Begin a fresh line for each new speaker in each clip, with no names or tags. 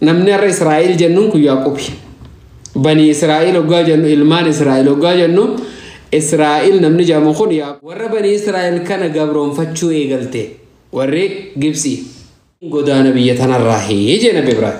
Namni har'a Israa'el jennuun kun Yaaqoobi. Bani Israa'el hoggaa jennu, ilmaan Israa'el hoggaa jennu, Israa'el namni jedhamu kun warra bani Israa'el kana gabroonfachuu eegalte warri Gibsii. Godaana biyya tanarraa jee Nabi Ibraahim.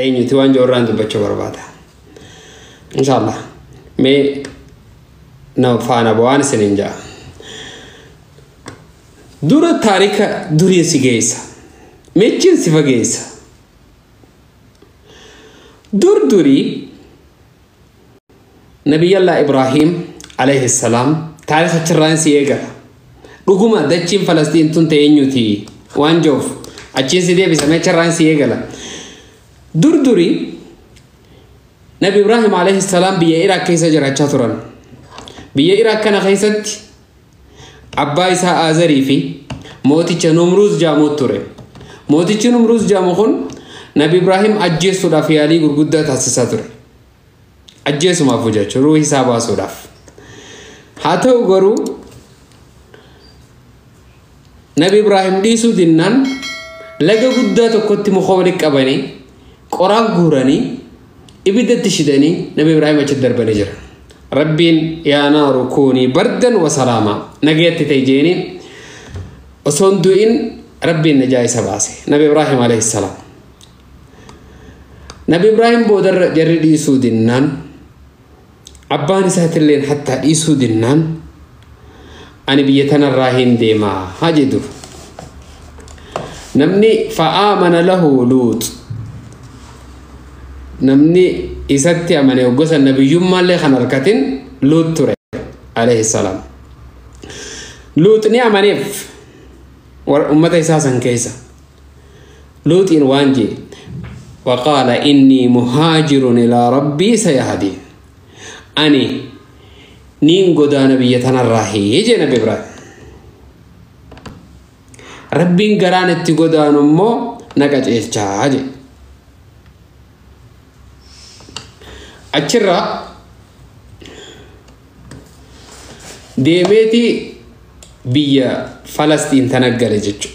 Eenyuti waan joorraan dubbachuu barbaada. Inshaallah mee na faana bu'aan isiniin ja'a. Dura taarika durii si geessa. Meechiin si fageessa. Dur durii Nabiyyallaa Ibraahim alayhi salaam taarika achirraan si eegala. Dhuguma dachiin Falastiin tun ta'e eenyuti waan joof achiin si deebisa, meecharraan si eegala. Dur durii Nabi Ibraahim alayhi salaam biyya Iraaq keessa jiraachaa turan. Biyya Iraaq kana keessatti abbaa isaa Aazarii fi mooticha Numruuz jedhamu ture. Mootichi Numruuz jedhamu kun Nabi Ibraahim ajjeesuudhaaf yaalii gurguddaa taasisaa ture. Ajjeesumaaf jechuudha, ruuhii isaa baasuudhaaf. Haa ta'u garuu Nabi Ibraahim dhiisuu dinnaan laga guddaa tokkotti muka walitti qabanii, qoraan guuranii, ibiddatti shidanii Nabi Ibraahim achitti darbanii jiran. Rabbiin yaa naaru kuunii bardan wa salaamaa nagayatti ta'e jeeniin osoo hin du'in Rabbiin najaa isa baase Nabi Ibraahim alayhi salaam. Nabi Ibraahim boodarra jarri dhiisuu dinnaan, abbaan isaatilleen hattaa dhiisuu dinnaan, ani biyya tanarraa hin deemaa haa jedhu. Namni fa'aamana lahu Luut, namni isatti amane gosa nabiyyummaallee kan harkatin Luut ture alayhi salaam. Luut ni amaneef ummata isaa san keessa. Luutiin waan jee وقال إني مهاجر إلى ربي سيهدين. أني نين قدان بيتنا الراهي يجي نبي إبراهيم. ربي قران التقدان أمو نقج إلشاجي. أتشرا ديميتي بيا فلسطين تنقل جتشو.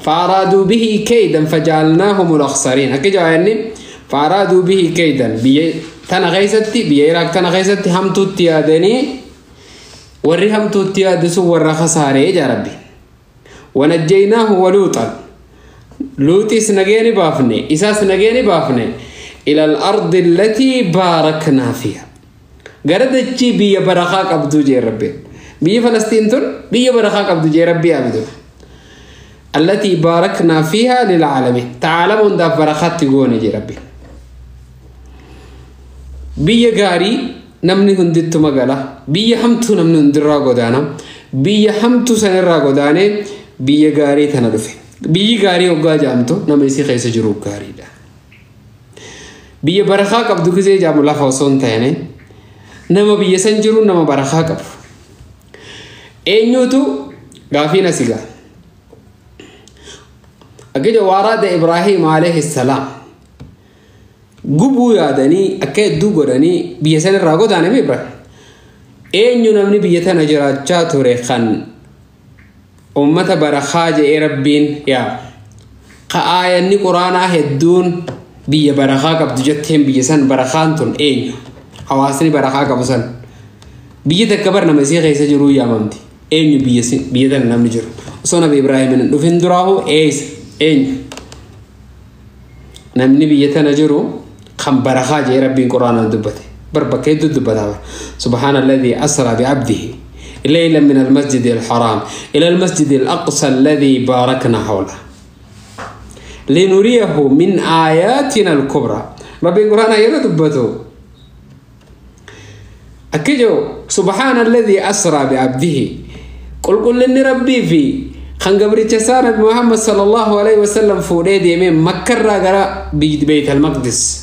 فأرادوا به كيدا فجعلناهم الأخسرين. هكذا يعني فأرادوا به كيدا بيا تنغيستي بيا إراك تنغيستي هم تتيادني وري هم تتيادسو ورا خسارة يا ربي. ونجيناه ولوطا، لوطي سنجيني بافني إسا سنجيني بافني إلى الأرض التي باركنا فيها. قردتشي بيا برخاك عبدو جي ربي. بيا فلسطين تن بيا برخاك عبدو جي ربي عبدو التي باركنا فيها للعالمين. تعالمون دا برخات تقوني جي ربي. بيا غاري نمني هندتو مغالا، بيا حمتو نمني هندرا قدانا، بيا حمتو سنرا قداني، بيا غاري تندفي. بيا غاري وقا جامتو نميسي خيس جروب غاري دا. بيا برخاك عبدو كزي جامو لفا وصون تاني نما بيا سنجرو نما برخاك عبدو اينيوتو غافينا سيغا. أكيد واراد إبراهيم عليه السلام قبو يادني أكيد دو قرني بيسن الراغو داني بإبراهيم. أين ينمني بيتنا جراتشات ريخان أمة برخاج ربين يا قآية قرآن هدون بي برخاك عبد بيسن برخانتون أين حواسني برخاك أبوسن بيتكبر نمسيح يسجرو يا مامتي أين بيسن بيتنا نمجر صنع إبراهيم نفين دراه إيس أين نمني بيتنا جرو خم برخاج ربي قرآن دبته بربكيد دبته. سبحان الذي أسرى بعبده ليلا من المسجد الحرام إلى المسجد الأقصى الذي باركنا حوله لنريه من آياتنا الكبرى. ربي قرآن يدبته أكيد. سبحان الذي أسرى بعبده قل قل إن ربي في Kan gabricha isaa Nabi Muhammad sallallahu alaihi wasallam fuudhee deemee Makkarraa gara Beyt al-Maqdis.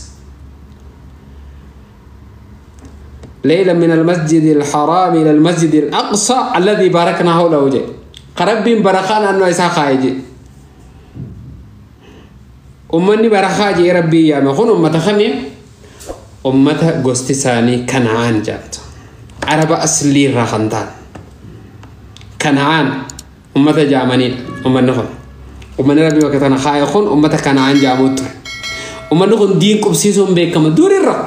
ليلا من المسجد الحرام إلى المسجد الأقصى الذي باركنا حوله وجه قرب برخان أنه إسحاق يجي أمني برخا جي ربي يا مخون أمة خمي أمة قستساني كنعان جابت عرب أصلي راخنتان كنعان أمة جامنين أمة نخون أمة ربي وكتنا خايخون أمة كنعان جاموت أمة نخون دين كبسيسون بيكم دور الرب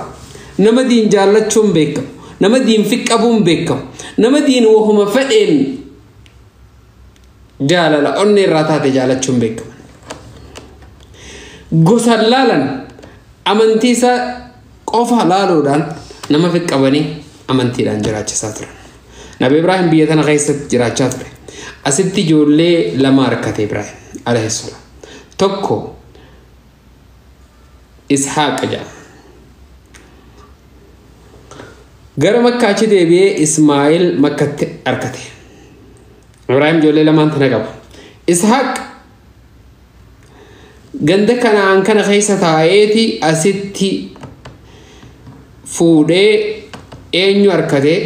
nama diin jaallachuun beekamu, nama diin fiqqabuun beekamu, nama diin wahuma fedheen jaalala onnee irraa taate jaalachuun beekamu. Gosa laalan amantii isaa qofa laaluudhaan nama fiqqabanii amantiidhaan jiraachisaa turan. Nabi Ibraahim biyya tana keessatti jiraachaa ture. Asitti ijoollee lama harkate Ibraahim alayhi salaam. Tokko Ishaaq jedhama. Gara Makkaa achi deebi'ee Ismaa'eel Makkatti argate. Ibraahim ijoollee lamaan tana qaba. Ishaaq ganda kanaan kana keessa taa'eeti asitti fuudhee eenyu argate?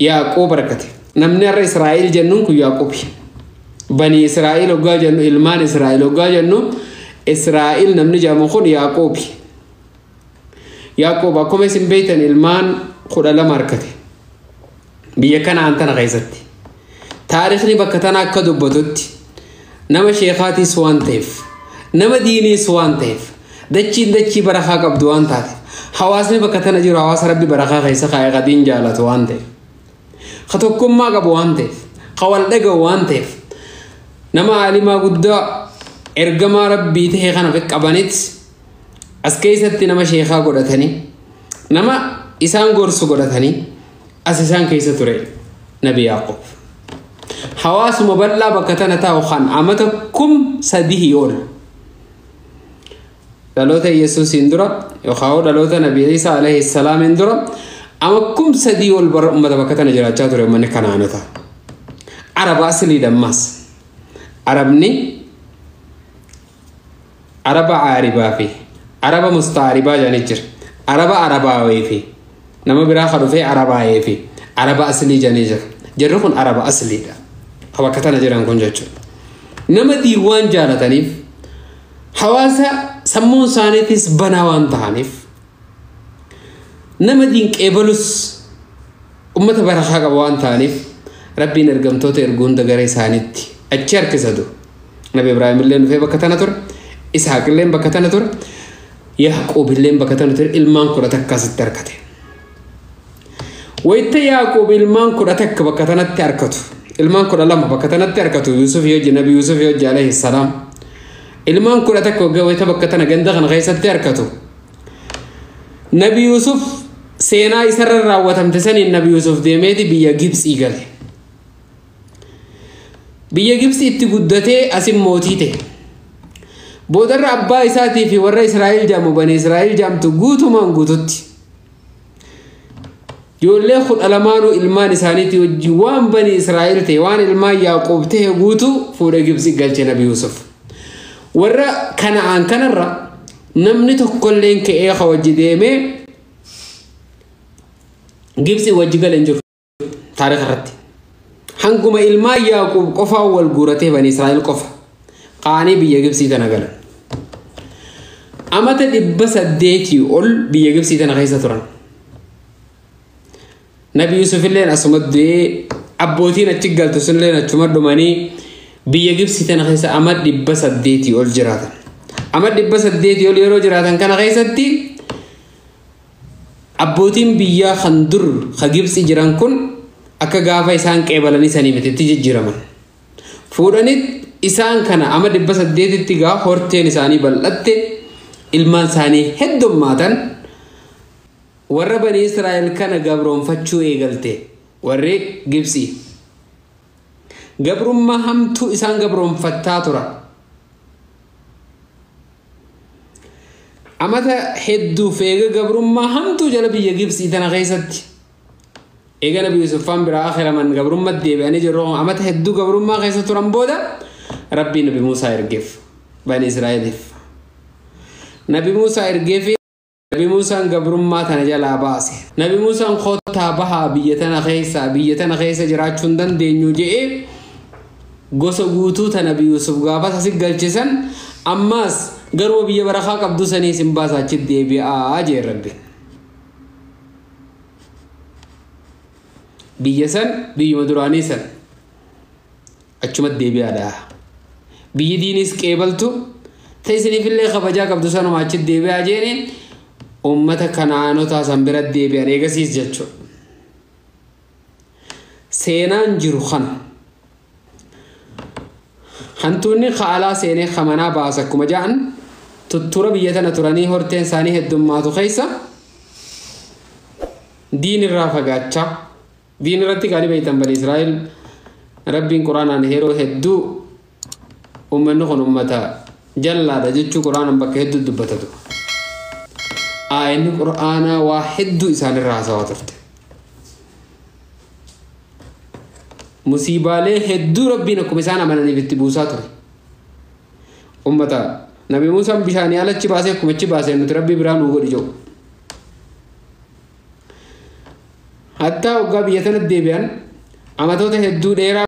Yaaqoob argate. Namni har'a Israa'eel jennuun kun Yaaqoobi. Bani Israa'eel hoggaa jennu, ilmaan Israa'eel hoggaa jennu, Israa'eel namni jedhamu kun Yaaqoobi. Yaaqoob akkuma isin beektan ilmaan 12 argate. Biyya kanaan tana keessatti. Taarikhni bakka tana akka dubbatutti nama sheekaatis waan ta'eef, nama diiniis waan ta'eef, dachiin dachii barakaa qabdu waan taateef, hawaasni bakka tana jiru hawaasa rabbi barakaa keessa kaa'ee qadiin jaalatu waan ta'eef, ka tokkummaa qabu waan ta'eef, ka wal dhaga'u waan ta'eef, nama aalimaa guddaa ergamaa rabbii ta'e kana qabanit as keessatti nama sheekaa godhatanii, nama isaan gorsu godhatanii as isaan keessa ture Nabi Yaaqoob. Hawaasuma bal'aa bakka tana taa'u kan amata 3000 ol. Dhaloota Yesuusiin dura yookaan dhaloota Nabi Iisaa alayhi salaamiin dura ama 3000 ol bara uummata bakka tana jiraachaa ture uummanni Kanaanota. Araba aslii dammaas. Arabni Araba Aaribaa fi Araba Mustaaribaa jedhanii jira. Araba Arabaawee fi nama biraa kan dhufee Arabaayee fi Araba aslii jedhanii jira. Jarri kun Araba asliidha. Bakka tana jiran kun jechuudha. Nama diiwaan jaalataniif hawaasa sammuun isaaniitis banaa waan ta'aniif nama diin qeebalus uummata barakaa qaba waan ta'aniif rabbiin ergamtoota erguu hunda gara isaaniitti achi harkisatu. Nabi Ibraahim illee dhufee bakka tana ture. Ishaaq illee bakka tana ture. Yaaqoob illee bakka tana ture. Ilmaan 11 asitti argate. Wayita Yaaqoob ilmaan 11 bakka tanatti argatu. Ilmaan 12 bakka tanatti argatu. Yuusuf yoo Nabi Yuusuf yoo alayhi salaam. Ilmaan 11 wayita bakka tana ganda kana keessatti argatu. Nabi Yuusuf seenaa isarra raawwatamte saniin Nabi Yuusuf deemeeti biyya Gibxii gale. Biyya Gibxii itti guddatee asin mootii ta'e. Boodarra abbaa isaatii fi warra Israa'el jedhamu bani Israa'el jedhamtu guutumaan guututti. Ijoollee 12 ilmaan isaaniitii wajjin waan bani Israa'el ta'e waan ilmaan Yaaqoob ta'e guutuu fuudhee Gibxii galche Nabi Yuusuf. Warra Kana'aan kanarra namni tokkolleen ka'ee ka wajji deemee Gibxii wajji galee hin jiru taarika irratti. Hanguma ilmaan Yaaqoob qofaa wal guuratee bani Israa'el qofa qaanii biyya Gibxii tana galan. Amata 800 ol biyya Gibxii tana keessa turan. Nabi Yuusuf illeen asuma du'ee abbootiin achi galtu sunilleen achuma dhumanii biyya Gibxii tana keessa ama 800 ol jiraatan. Ama 800 ol yeroo jiraatan kana keessatti abbootiin biyyaa kan dur ka Gibxii jiran kun akka gaafa isaan qeebalanii sanii mititti jijjiiraman. Fuudhanii isaan kana ama 800tti gaa horteen isaanii bal'atte ilmaan isaanii heddummaatan warra bani Israa'el kana gabroonfachuu eegalte warri Gibxii. Gabrummaa hamtuu isaan gabroonfattaa turan. Amata hedduu feega gabrummaa hamtuu jala biyya Gibxii tana keessatti Eega Nabi Yuusufaan biraa akhiraman gabrummaa deebi'anii jiru amata hedduu gabrummaa keessa turan booda Rabbii Nabi Muusaa ergeef Bani Israa'eliif. Nabi Muusaa ergeef Nabi Muusaan gabrummaa tana jalaa baase. Nabi Muusaan kottaa bahaa biyya tana keessa jiraachuu hin dandeenyu je'ee gosa guutuu tana Nabi Yuusuf gaafas asi galchisan ammaas garuu biyya barakaa qabdu sanii isin baasaa achi deebi'aa jee Rabbi. Biyya san biyyuma duraanii san achuma deebi'aadha. Biyyi diinis qeebaltu ta'e isiniifillee kabajaa qabdu sanuma achi deebi'aa jeeni ummata kanaanotaa san bira deebi'an eegasiis jechuudha. Seenaan jiru kana. Hantuunni ka'alaa seenee kamanaa baasa akkuma ja'an tuttura biyya tana turanii horteen isaanii heddummaatu keessa diin irraa fagaachaa diin irratti kaanii beektan bani Israa'el Rabbiin quraanaan yeroo hedduu uummanni kun uummata jallaadha jechuu quraanaan bakka hedduu dubbatatu. Aayanni quraanaa waa hedduu isaanirraa haasawaa turte. Musiibaalee hedduu Rabbiin akkuma isaan amananiif itti buusaa ture. Uummata Nabi Muusaan bishaanii alachi baasee akkuma achi baasee nuti Rabbii biraa nuu godhi jedhu. Hattaa waggaa biyya tanatti deebi'an amatoota hedduu dheeraa